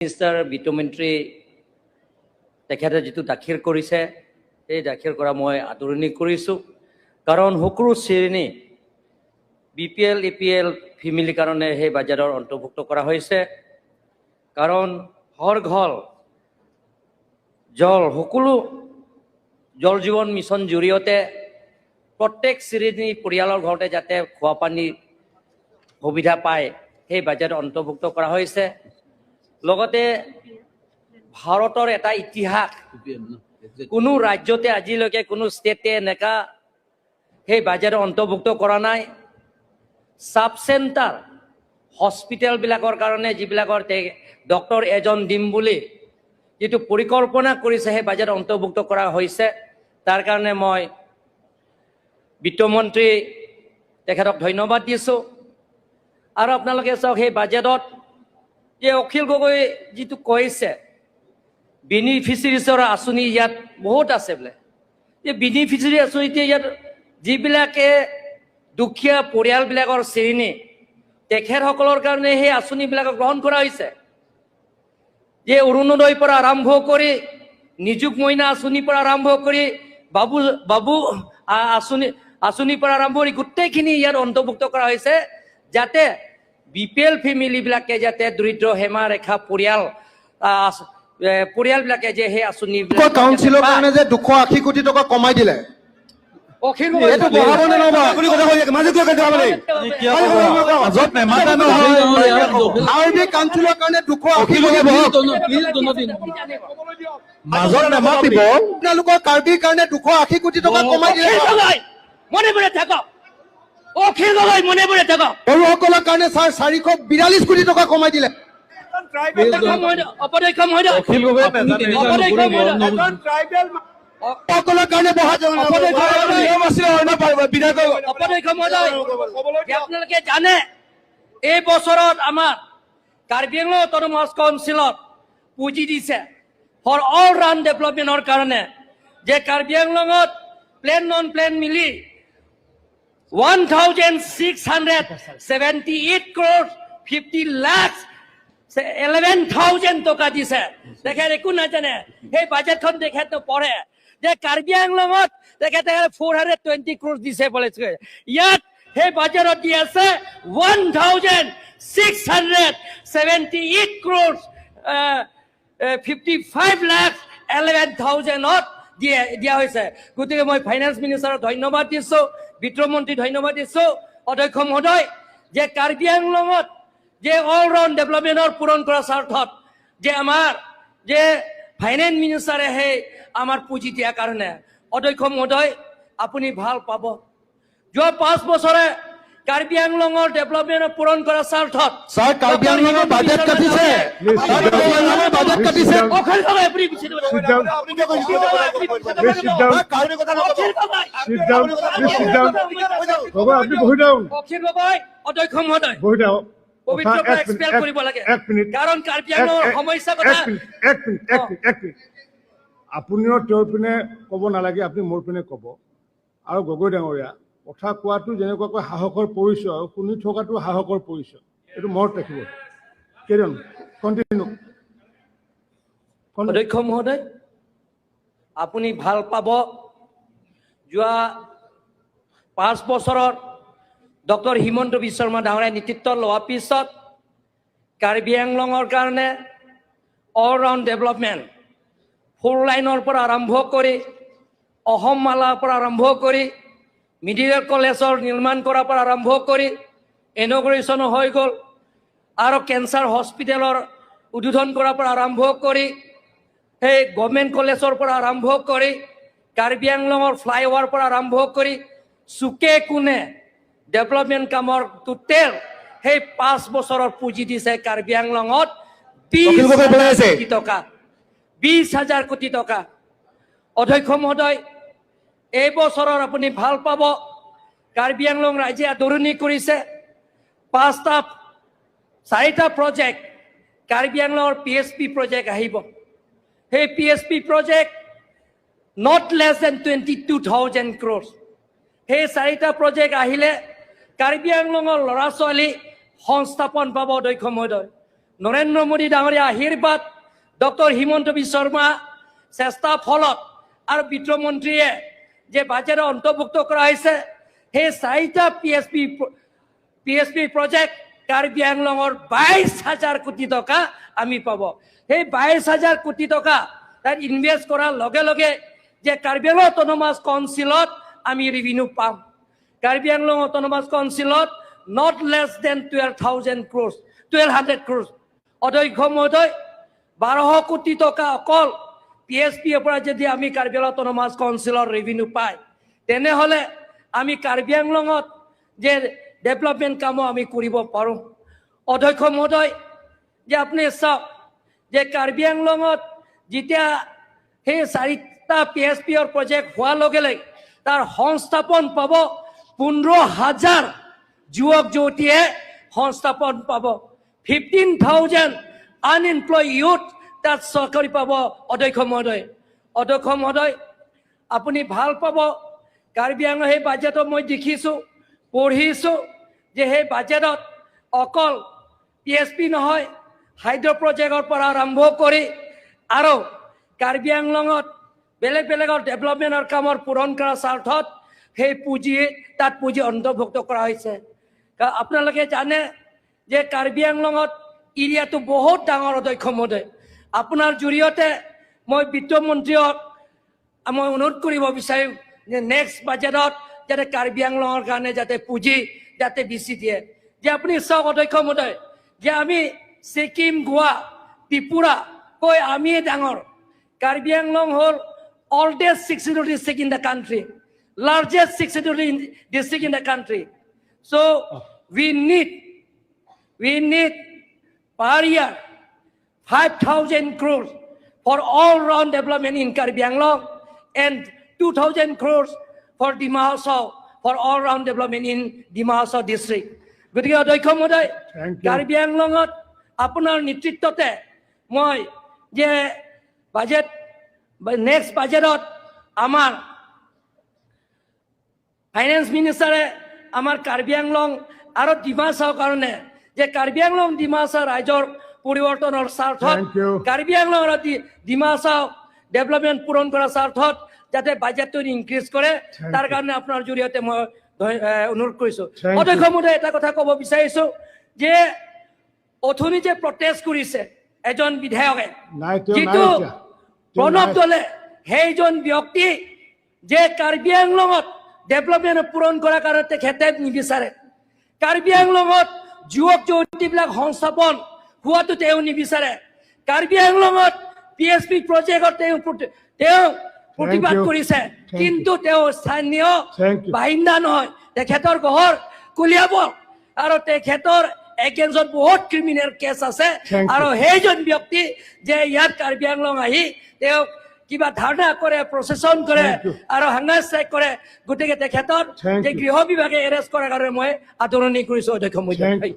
Minister, বিত্তমন্ত্ৰী তেখেতে যিটো দাখিল কৰিছে, সেই দাখিল কৰা মই আদৰণি কৰিছোঁ। কাৰণ সকলো শ্ৰেণী বিপিএল, এপিএল ফেমিলিৰ কাৰণে সেই বাজেটৰ অন্তৰ্ভুক্ত কৰা হৈছে। কাৰণ হৰ ঘৰ জল, সকলো জল জীৱন মিছন জৰিয়তে প্ৰত্যেক শ্ৰেণী পৰিয়ালৰ ঘৰতে যাতে খোৱা পানী সুবিধা পায়, সেই বাজেট অন্তৰ্ভুক্ত কৰা হৈছে। লগতে ভাৰতৰ এটা ইতিহাস, কোনো ৰাজ্যতে আজিলৈকে কোনো ষ্টেটে এনেকা সেই বাজেট অন্তৰ্ভুক্ত কৰা নাই। চাব চেণ্টাৰ হস্পিটেলবিলাকৰ কাৰণে যিবিলাকৰ ডক্টৰ এজন দিম বুলি যিটো পৰিকল্পনা কৰিছে, সেই বাজেট অন্তৰ্ভুক্ত কৰা হৈছে। তাৰ কাৰণে মই বিত্তমন্ত্ৰী তেখেতক ধন্যবাদ দিছোঁ। আৰু আপোনালোকে চাওক, সেই বাজেটত যে অখিল গগৈ যিটো কৈছে, বেনিফিচিয়াৰিছৰ আঁচনি ইয়াত বহুত আছে বোলে, এই বেনিফিচিয়াৰী আঁচনিতে ইয়াত যিবিলাকে দুখীয়া পৰিয়ালবিলাকৰ শ্ৰেণী, তেখেতসকলৰ কাৰণে সেই আঁচনিবিলাক গ্ৰহণ কৰা হৈছে। যে অৰুণোদয়ৰ পৰা আৰম্ভ কৰি, নিযুত মইনা আঁচনিৰ পৰা আৰম্ভ কৰি, বাবু বাবু আঁচনিৰ পৰা আৰম্ভ কৰি গোটেইখিনি ইয়াত অন্তৰ্ভুক্ত কৰা হৈছে, যাতে বিপিএল ফেমিলিবিলাকে, যাতে দৰিদ্ৰ সীমা ৰেখা পৰিয়াল পৰিয়ালবিলাকে যে সেই আঁচনিবিলাক কাউন্সিলৰ কাৰণে যে 280 কোটি টকা কমাই দিলে, অখিল এইটো বঢ়াব নে নবঢ়াব? আপুনি কথা কৈ থাকে, মাজত কিয় কাটিব আপুনি? মাজত নেমাতে নহয়। কাৰ্বি কাউন্সিলৰ কাৰণে 280 অখিল কোটি গগৈ বহক। মাজত নেমাতিব। আপোনালোকৰ কাৰ্বিৰ কাৰণে 280 কোটি টকা কমাই দিলে। অখিল গগৈ, মনে মনে থাকক। অখিল গগৈ, মনে মনে থাকক। বড়োসকলৰ কাৰণে ছাৰ 442 কোটি টকা কমাই দিলে। অধ্যক্ষ মহোদয়। অখিল গগৈ নাজানে। অধ্যক্ষ মহোদয়। সকলৰ কাৰণে বঢ়াই নিয়ম আছিলে অন্য বিধায়ক। অধ্যক্ষ মহোদয়, যে আপোনালোকে জানে, এই বছৰত আমাৰ কাৰ্বি আংলং অট'নমাছ কাউন্সিলত পুঁজি দিছে ফৰ অল ৰাউণ্ড ডেভেলপমেণ্টৰ কাৰণে, যে কাৰ্বি আংলঙত প্লেন নন প্লেন মিলি 1678 crore 50 lakh 11,000 টকা দিছে। তেখেত একো নাজানে। সেই বাজেটখন তেখেত নপঢ়ে যে কাৰ্বি আংলঙত তেখেতে 420 ক্ৰ'ৰ দিছে বোলে। ইয়াত সেই বাজেটত দি আছে 1678 crore 55 lakh 11 থাউজেণ্ডত দিয়া হৈছে। গতিকে মই ফাইনেন্স মিনিষ্টাৰক ধন্যবাদ দিছোঁ, বিত্তমন্ত্ৰী ধন্যবাদ দিছোঁ, অধ্যক্ষ মহোদয়, যে কাৰ্বি আংলঙত যে অল ৰাউণ্ড ডেভেলপমেণ্টৰ পূৰণ কৰাৰ স্বাৰ্থত যে আমাৰ যে ফাইনেন্স মিনিষ্টাৰে সেই আমাৰ পুঁজি দিয়াৰ কাৰণে। অধ্যক্ষ মহোদয়, আপুনি ভাল পাব, যোৱা 5 বছৰে কাৰ্বি আংলঙৰ ডেভেলপমেণ্ট পূৰণ কৰাৰ স্বাৰ্থত ছাৰ, কাৰ্বি আংলঙৰ বাজেট কাটিছে। ছাৰ, কাৰ্বি আংলঙৰ বাজেট কাটিছে। অখিল গগৈ, আপুনি বিচাৰিব। Sit down. Please sit down. Akhil Gogoi. Sit down. Please sit down. Gogoi, আপুনি বহি যাওক। অখিল গগৈ, অধ্যক্ষ মহোদয়, বহি যাওক। পবিত্ৰ কথা পৰা এক মিনিট, এক্সপেল কৰিব লাগে। এক মিনিট। কাৰণ কাৰ্বি আংলঙৰ সমস্যা কথা এক মিনিট, এক মিনিট, এক মিনিট, এক মিনিট। আপুনিও তেওঁৰ পিনে ক'ব নালাগে, আপুনি মোৰ পিনে ক'ব। আৰু গগৈ ডাঙৰীয়া, কথা কোৱাটো যেনেকুৱাকৈ সাহসৰ পৰিচয়, শুনি থকাটো সাহসৰ পৰিচয়, এইটো মনত ৰাখিব। কেইজন কণ্টিনিউ। অধ্যক্ষ মহোদয়, আপুনি ভাল পাব, যোৱা 5 বছৰত ডক্টৰ হিমন্ত বিশ্ব শৰ্মা ডাঙৰীয়াই নেতৃত্ব লোৱাৰ পিছত কাৰ্বি আংলঙৰ কাৰণে অল ৰাউণ্ড ডেভেলপমেণ্ট, ফ'ৰ লাইনৰ পৰা আৰম্ভ কৰি, অসম মালাৰ পৰা আৰম্ভ কৰি, মেডিকেল কলেজৰ নিৰ্মাণ কৰাৰ পৰা আৰম্ভ কৰি, ইনঅগুৰেশ্যনো হৈ গ'ল, আৰু কেঞ্চাৰ হস্পিটেলৰ উদ্বোধন কৰাৰ পৰা আৰম্ভ কৰি, সেই গভৰ্ণমেণ্ট কলেজৰ পৰা আৰম্ভ কৰি, কাৰ্বি আংলঙৰ ফ্লাইঅভাৰ পৰা আৰম্ভ কৰি, চুকে কোণে ডেভেলপমেণ্ট কামৰ টোটেল সেই 5 বছৰৰ পুঁজি দিছে কাৰ্বি আংলঙত 20 অখিল গগৈ বলাই হাজাৰ আছে। কোটি টকা, 20 হাজাৰ কোটি টকা। অধ্যক্ষ মহোদয়, এই বছৰৰ আপুনি ভাল পাব, কাৰ্বি আংলং ৰাইজে আদৰণি কৰিছে। পাঁচটা, চাৰিটা প্ৰজেক্ট কাৰ্বি আংলঙৰ পিএছপি প্ৰজেক্ট আহিব। সেই PSP project not less than 22,000 crores। সেই চাৰিটা প্ৰজেক্ট আহিলে কাৰ্বি আংলঙৰ ল'ৰা ছোৱালী সংস্থাপন পাব। অধ্যক্ষ মহোদয়, নৰেন্দ্ৰ মোদী ডাঙৰীয়া আশীৰ্বাদ, ডক্টৰ হিমন্ত বিশ্ব শৰ্মা চেষ্টাৰ ফলত আৰু বিত্তমন্ত্ৰীয়ে যে বাজেটত অন্তৰ্ভুক্ত কৰা হৈছে, সেই চাৰিটা P S P project Karbi আংলঙৰ 22 হাজাৰ কোটি টকা আমি পাব। সেই 22 হাজাৰ কোটি টকা তাত ইনভেষ্ট কৰাৰ লগে লগে যে কাৰ্বি আংলং অট'নমাছ কাউন্সিলত আমি ৰেভিনিউ পাম। কাৰ্বি আংলং অট'নমাছ কাউন্সিলত not less than 12,000 crores, 1,200 crores। অধ্যক্ষ মহোদয়, 1200 কোটি টকা অকল পি এছ পিৰ পৰা যদি আমি কাৰ্বি আংলং অট'নমাছ কাউন্সিলৰ ৰেভিনিউ পায়, তেনেহ'লে আমি কাৰ্বি আংলঙত যে ডেভেলপমেণ্ট কামো আমি কৰিব পাৰোঁ। অধ্যক্ষ মহোদয়, যে আপুনি চাওক যে কাৰ্বি আংলঙত যেতিয়া সেই চাৰিটা পি এছ পিৰ প্ৰজেক্ট হোৱাৰ লগে লগে তাৰ সংস্থাপন পাব, 15 হাজাৰ যুৱক যুৱতীয়ে সংস্থাপন পাব। 15,000 আনএমপ্লয় ইউথ তাত চাকৰি পাব। অধ্যক্ষ মহোদয়, অধ্যক্ষ মহোদয়, আপুনি ভাল পাব, কাৰ্বি আংলং সেই বাজেটত মই দেখিছোঁ, পঢ়িছোঁ যে সেই বাজেটত অকল পি এছ পি নহয়, হাইড্ৰ প্ৰজেক্টৰ পৰা আৰম্ভ কৰি আৰু কাৰ্বি আংলঙত বেলেগ বেলেগৰ ডেভেলপমেণ্টৰ কামৰ পূৰণ কৰাৰ স্বাৰ্থত সেই পুঁজি তাত পুঁজি অন্তৰ্ভুক্ত কৰা হৈছে। আপোনালোকে জানে যে কাৰ্বি আংলঙত এৰিয়াটো বহুত ডাঙৰ। অধ্যক্ষ মহোদয়, আপোনাৰ জৰিয়তে মই বিত্তমন্ত্ৰীক মই অনুৰোধ কৰিব বিচাৰিম যে নেক্সট বাজেটত যাতে কাৰ্বি আংলঙৰ কাৰণে যাতে পুঁজি যাতে বেছি দিয়ে। যে আপুনি চাওক অধ্যক্ষ মহোদয়, যে আমি ছিকিম, গোৱা, ত্ৰিপুৰা কৈ আমিয়ে ডাঙৰ। কাৰ্বি আংলং হ'ল oldest Sixth Schedule district in the country, largest Sixth Schedule district in the country. So we need per year 5,000 crores for all-round development in Karbi Anglong and 2,000 crores for Dima Hasao, for all-round development in Dima Hasao district. গতিকে অধ্যক্ষ মহোদয়, Thank you. Karbi আংলঙত আপোনাৰ নেতৃত্বতে মই যে budget, next বাজেটত আমাৰ finance মিনিষ্টাৰে আমাৰ কাৰ্বি আংলং আৰু ডিমাচাৰ কাৰণে যে কাৰ্বি আংলং, ডিমাচা ৰাইজৰ পৰিৱৰ্তনৰ স্বাৰ্থত, Thank you. Karbi Anglong আৰু ডিমাচা ডেভেলপমেণ্ট পূৰণ কৰাৰ স্বাৰ্থত যাতে বাজেটটো ইনক্ৰিজ কৰে, Thank তাৰ you. কাৰণে আপোনাৰ জৰিয়তে মই অনুৰোধ কৰিছো। Thank you. অধ্যক্ষ মহোদয়, এটা কথা ক'ব বিচাৰিছো যে অথনি যে প্ৰটেষ্ট কৰিছে এজন বিধায়কে, নাই, তেওঁ নাই যিটো এতিয়া। তেওঁ প্ৰণৱ নাই। দলে, সেইজন ব্যক্তি যে কাৰ্বি আংলঙত ডেভেলপমেণ্ট পূৰণ কৰাৰ কাৰণে তেখেতে নিবিচাৰে, কাৰ্বি আংলঙত যুৱক যুৱতীবিলাক সংস্থাপন হোৱাটো তেওঁ নিবিচাৰে, কাৰ্বি আংলঙত পি এছ পি প্ৰজেক্টত তেওঁ প্ৰতিবাদ you. কৰিছে, Thank you. কিন্তু তেওঁ স্থানীয় Thank you. বাসিন্দা নহয়। তেখেতৰ ঘৰ কলিয়াবৰ আৰু তেখেতৰ এগেইনষ্টত বহুত ক্ৰিমিনেল কেছ আছে। Thank you. আৰু সেইজন ব্যক্তি যে ইয়াত কাৰ্বি আংলং আহি তেওঁ কিবা ধাৰণা কৰে, প্ৰচেছন কৰে Thank you. আৰু হাংগাৰ ষ্ট্ৰাইক কৰে, গতিকে তেখেতৰ Thank যে you. গৃহ বিভাগে এৰেষ্ট কৰাৰ কাৰণে মই আদৰণি কৰিছো, অধ্যক্ষ মহোদয়। Thank you.